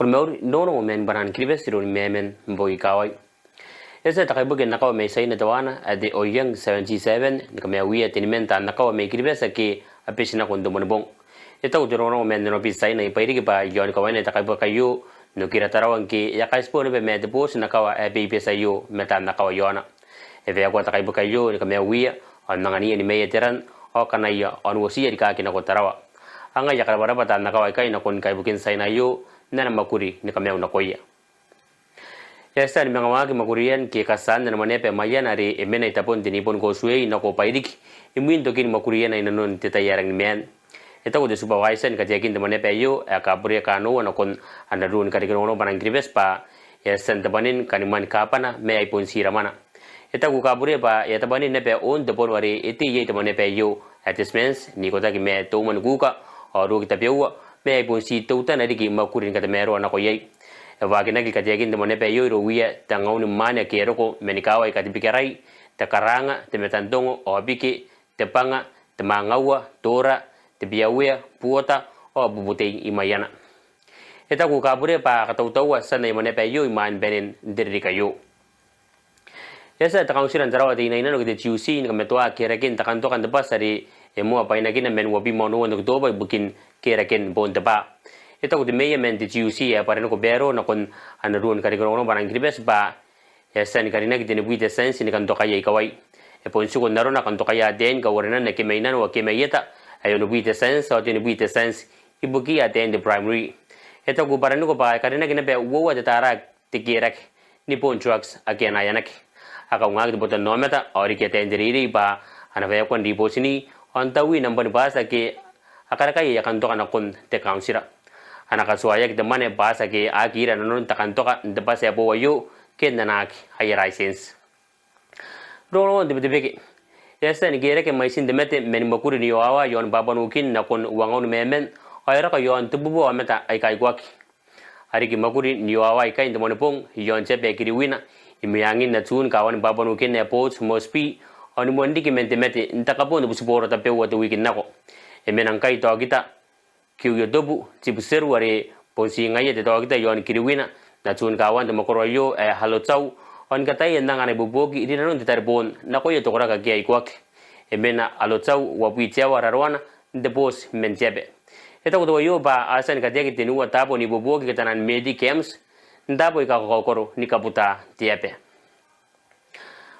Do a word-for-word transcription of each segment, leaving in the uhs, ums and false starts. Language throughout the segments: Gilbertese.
Mauri, rongorongo man Bwanan Kiribati iroun Memen Mboi Kawai. E a tia te kaibuke n akawa mai Tiaina teuana ae te Ouyang seventy-seven ni kamaiuia teniman taan akawa mai Kiribati ake a beti nako n te Moanibong. E taku te rongorongo man Nonobiti Tiaina i Bairiki bwa iaon kawaina te kaibuke aio n okira Tarawa ngke e a kaitibo naba ma te booti n akawa ae Beibeti aio ma taan akawa iaona. E waekoa te kaibuke aio ni kamaiuia ao n anganiia ni maeia te ran ao kanaia ao n uotiia rikaaki nako Tarawa. A ngaia e a karabwarabwa taan akawa aikai nakon kaibuken Tiaina aio n ana mwakuri ni kamaiu nakoia. E a tia ni manga waaki mwakurian ke katiaan ana mwaneaba Maiana are e mena i tabon te Nippon Causeway nako Bairiki imwin tokin mwakuriana inanon te tai ae rangi ni maan. E taku te supervisor ni kateakin te mwaneaba aio ae Kaburea Kanoa nakon ana ruu ni kareke rongorongo Bwanan Kiribati bwa e a tia n tabwanin kanimwan kabana ma ai bon tii ramwana. E taku Kaburea bwa e a tabwanin naba oon te bono are e tei iai te mwaneaba aio ae Tesmans n ikotaki ma te umwa ni kuuka ao rooki tabeua ma ai bon tii teutana riki mwakuri ni katamaroa nako iai. E waakinaki kateakin te mwaneaba aio irouia tengaun mwaane ake a roko man kaawa aika Tebikerae, Tekaraanga, Tematantongo ao Bike, Tebanga, Temangaua, Tora, Tebeawea, Buota ao Bubutei i Maiana. E taku Kaburea bwa a katautaua tian aia mwaneaba aio imwain banen te ririki aio. E a tia te kauntira n Tarawa Teinainano ke te TUC ni kamatoa keraken te kantoka n te bwati are e moa bwainakina man uabwi ma onoua n Okitoba ibukin keraken boon te bwaa. E taku te meea man te TUC ae Baraniko Baero nakon ana ruu ni kareke rongorongo Bwanan Kiribati bwa e a tia ni karinaki tenibwi te tianti ni kantokaia ikawai. E bon tiku n arona kantokaia ataein kauarenan ake mai nano ake mai eta ae onobwi te tianti ao tenibwi te tianti ibukiia ataein te primary. E taku Baraniko bwa e karinaki naba uoua te taara te kerake ni boon drugs ake a na aeanaki. A kaungaaki te botannaomata ao riki ataein te reirei bwa a na waekoa n ribotini ao n taui nambwan bwati ake a karakai aia kantoka nakon te kauntira. A na katuaeaki te mwane bwati ake a aki ira nanon te kantoka n te bwati ae boou aio ke n anaaki aia license. Rongorongon te Betebeke. E a tia ni kerake mwaitin te mate man mwakuri n iowawa iaon Papua New Guinea nakon uangaun Memen ao e raka iaon tebubua aomata aika ikoaki. A riki mwakuri n iowawa aikai n te Moanibong iaon te aba ae Kiriwina i meangin atun kaawan Papua New Guinea ae Port Moresby ao ni moan riki man te mate n te kabo n te butibooro tabeua te wiiki n nako. E mena ngkai taokita Kiuiotobu Tibuteru are bon tii ngaia te taokita iaon Kiriwina n atun kaawan te mwakoro aio ae Alotau ao ni kataia n anga ana ibuobuoki rinanon te tareboon nakoia te koraki ake a ikoaki. E mena Alotau uabwi te aoa raroana n te booti man te aba. E taku teuaio bwa a tia ni kateaki tenua taabo n ibuobuoki ke taian Medi Camps n taabo aika kakaokoro ni kabuta te aba.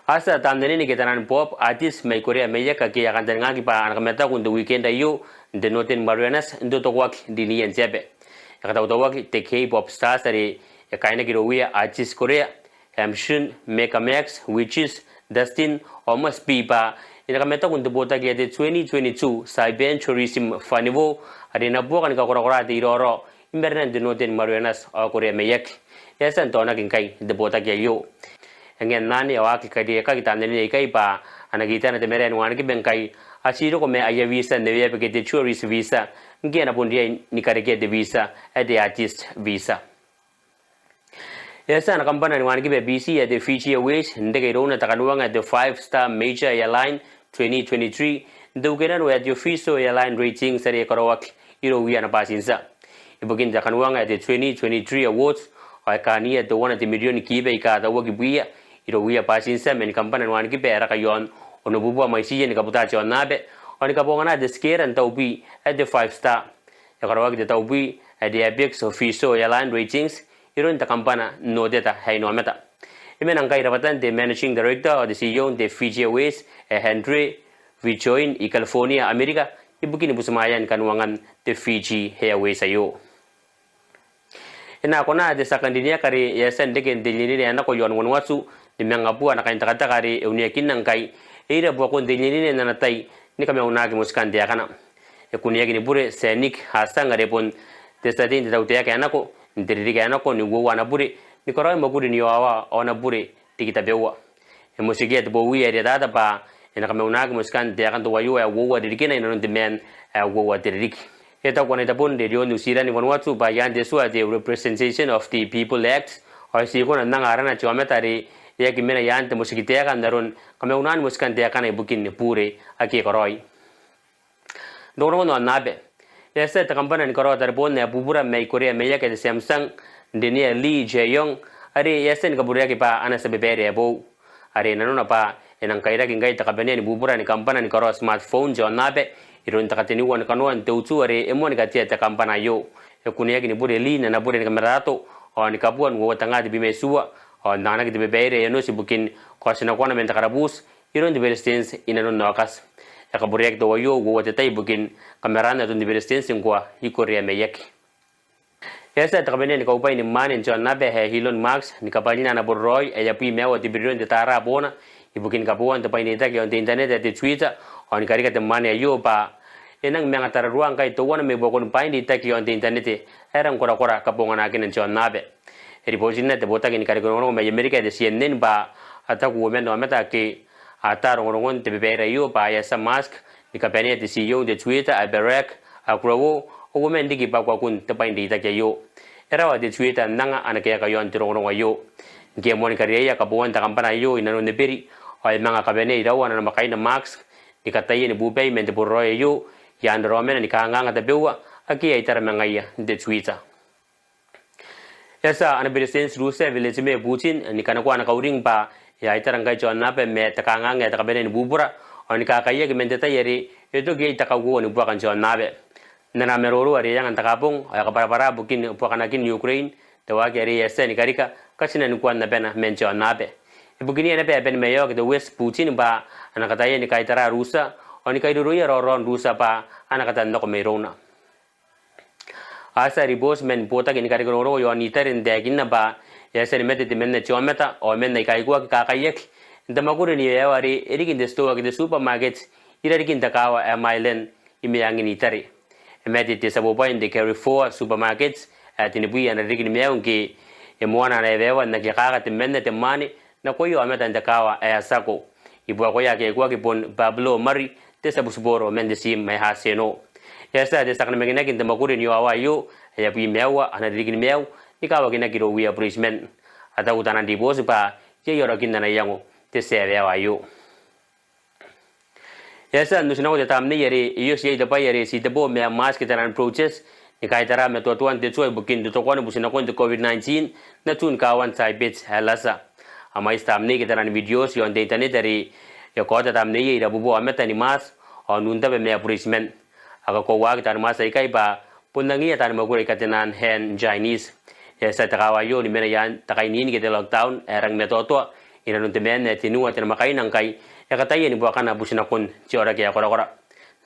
A tia taan anene ke taian pop artist mai Korea Maiaki ake a kantaningaaki bwa a na kamataku n te weekend aio n te Northern Marianas n totokoaki riniia n te aba. E katautauaki te K-pop stars are e kainaki irouia artist Korea, Hamsun, Mega Max, Witches, Dustin ao Must Be bwa e na kamataku n te botaki ae te twenty twenty-two Saipan Tourism Festival are e na buoka ni kakorakora te iraorao i marenan te Northern Marianas ao Korea Maiaki. E a tia n taonaki ngkai te botaki aio. E ngae n anne ao a aki kariaiakaki taan anene aikai bwa a na kitana te marae ni wanikiba ngkai a tii roko ma aia visa n eweaba ke te tourist visa ngke a na bon riai ni karekea te visa ae te artist visa. E a tia ana kambana ni wanikiba ae Biti ae te Fiji Airways n reke irouna te kanuanga ae te Five Star Major Airline twenty twenty-three n te ukenano ae te Official Airline Ratings are e karaoaki irouia ana bwatintia. Ibukin te kanuanga ae te twenty twenty-three awards ao e kaania teuana te mirion kiiba aika tauaki bwiia irouia bwatintia man kambana ni wanikiba ae raka iaon onobubua mwaitiia ni kabuta te aonnaba ao ni kabongana te tikera n taubwi ae te Five Star. E karaoaki te taubwi ae te Apex Official Airline Ratings iroun te kambana n oteta ae inaomata. E mena ngkai rabwatan te Managing Director ao te CEO n te Fiji Airways ae Andre Vijoin i California, Amerika, ibukin butimwaean kanuangan te Fiji Airways aio. E na kona te tia kan riniaki are e a tia n reke n te rinerine ae nako iaon Vanuatu ni manga bua ana kaintekateka are e uneakinna ngkai e ira buakon te rinerine n ana tai ni kamaunaaki motikan taekana. E kuneaki ni bure Tia Nick Hassang are bon te tia tei n te tautaeka ae nako n te ririki ae nako n uoua ana bure ni karaoi mwakuri n iowawa ao ana bure riki tabeua. E motikia te bowi ae rietata bwa e na kamaunaaki motikan taekan teuaio ae uoua ririkina inanon te maan ae uoua te ririki. E taku ana itabon Rerio Niu Tiran i Vanuatu bwa i aan te tua ae te Representation of the People Act ao e tii kona n anga arana te aomata are e aki mena i aan te motikitaeka n aron kamaunaan motikan taekana ibukin bure ake e karaoi. Rongorongon aonnaba. E a tia te kambana ni karaoa tareboon ae bubura mai Korea Maiaki ae te Samsung N rinea Lee Jae-yong, are e a tia ni kabureaki bwa ana tia babaire ae boou. Are nanona bwa e nang kairaki ngkai te kabanea ni bubura ni kambana ni karaoa smartphone te aonnaba, iroun te kateniua ni kanoan te utu are e moan katea te kambana aio. E kuneaki ni bure Lee n ana bure ni kamarato, ao ni kabua n uoua te nga tebwi ma itiua, ao n anganaki te babaire ae e onoti ibukin kaotinakoana man te karabuuti, iroun te Beretitenti inanon Aokati. E kabureaki teuaio uoua te tai ibukin kamaraan aton te Beretitenti ngkoa i Korea Maiaki. E a tia te kabanea ni kaubwai ni mwaane n te aonnaba ae Elon Musk ni kabwarina ana boraraoi ae abwi ma aua te birion te taara boona, ibukin kabooan te bwai n reitaki iaon te internet ae te Twitter, ao ni karika te mwaane aio bwa e nang manga tararua ngkai teuana mai buakon bwai n reitaki iaon te internet ae rang korakora kabonganakina n te aonnaba. E ribootinna te botaki ni kareke rongorongo mai Amerika ae te C N N bwa a taku uoman aomata ake a ata rongorongon te babaire aio bwa e a tia Musk ni kabanea te C E O n te Twitter ae Parag Agrawal, ao uoman riki bwa kuakun te bwai n reitaki aio. E rawa te Twitter n anga ana kaeka iaon te rongorongo aio. Ngke e moan kariaia kabooan te kambana aio inanon Eberi, ao e manga kabanea iraua ana namwakaina Musk ni kataia ni bubai man te boraraoi aio i aan raraomana ni kanganga tabeua ake a itara ma ngaia n te Twitter. E a tia ana Beretitenti Russia Vladimir Putin ni kanakoa ana kauring bwa e a itara ngkai te aonnaba ma te kanganga ae te kabanea ni bubura, ao ni kakaiaki man te tai are e toki iai te kauoua ni buaka n te aonnaba. N ana maroro are e anga n te Kaabong, ao e kabwarabwara bukin buakanakin Ukraine te waaki are e a tia ni karika katinanikuan abana man te aonnaba. Ibukin iai naba ae bane maeao ke te West Putin bwa a na kataia ni kaitara Russia, ao ni kairoroia raoraon Russia bwa a na katan nako mairouna. A tia ribooti man botaki ni kareke rongorongo iaon Italy n taekinna bwa e a tia ni mate temanna te aomata, ao man aika ikoaki kakaiaki n te mwakuri n iewaewa are e riki n te titoa ke te supermarket i rarikin te kaawa ae Milan i meangin Italy. E mate te tia bobwai n te Carrefour supermarket ae tenibwi ana ririki ni maiu ngke e moana ana iewaewa n aki kaaka temanna te mwaane nakoia aomata n te kaawa ae Assago. I buakoia ake a ikoaki bon Pablo Mari, te tia butiboro man te tiim ae Arsenal. E a tia te tia kanamakinaki n te mwakuri n iowawa aio ae abwi ma aua ana ririki ni maiu ni kawakinaki irouia bureitiman. A taku taian ribooti bwa iai aorakin ana iango te tia iewaewa aio. E a tia n otinako te tamnei are e oti iai te bwai are titebo ma mask ke taian protest ni kaitara matoatoan te tua ibukin totokoan butinakon te COVID nineteen n atun kaawan Tibet ae Lhasa. A mwaiti tamnei ke taian videos iaon te internet are e kaota tamneiia irabubua aomata ni mask ao n un taba ma bureitiman. A kakoauaki taian mask aikai bwa bon angiia taani mwakuri aika taian Han Chinese. E a tia te kaawa aio ni mena i aan te kainini ke te lockdown ae rangi ni matoatoa inanon te maan ae tenua te namwakaina ngkai e kataia ni buakana butinakon te aoraki ae korakora.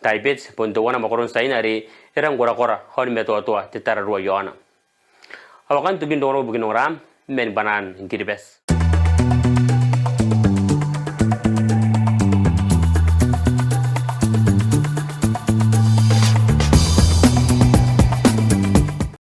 Tibet bon teuana mwakoron Tiaina are e rangi ni korakora ao ni matoatoa te tararua iaona. Ao akanne tobin rongorongo ibukin ongoraam man Bwanan Kiribati.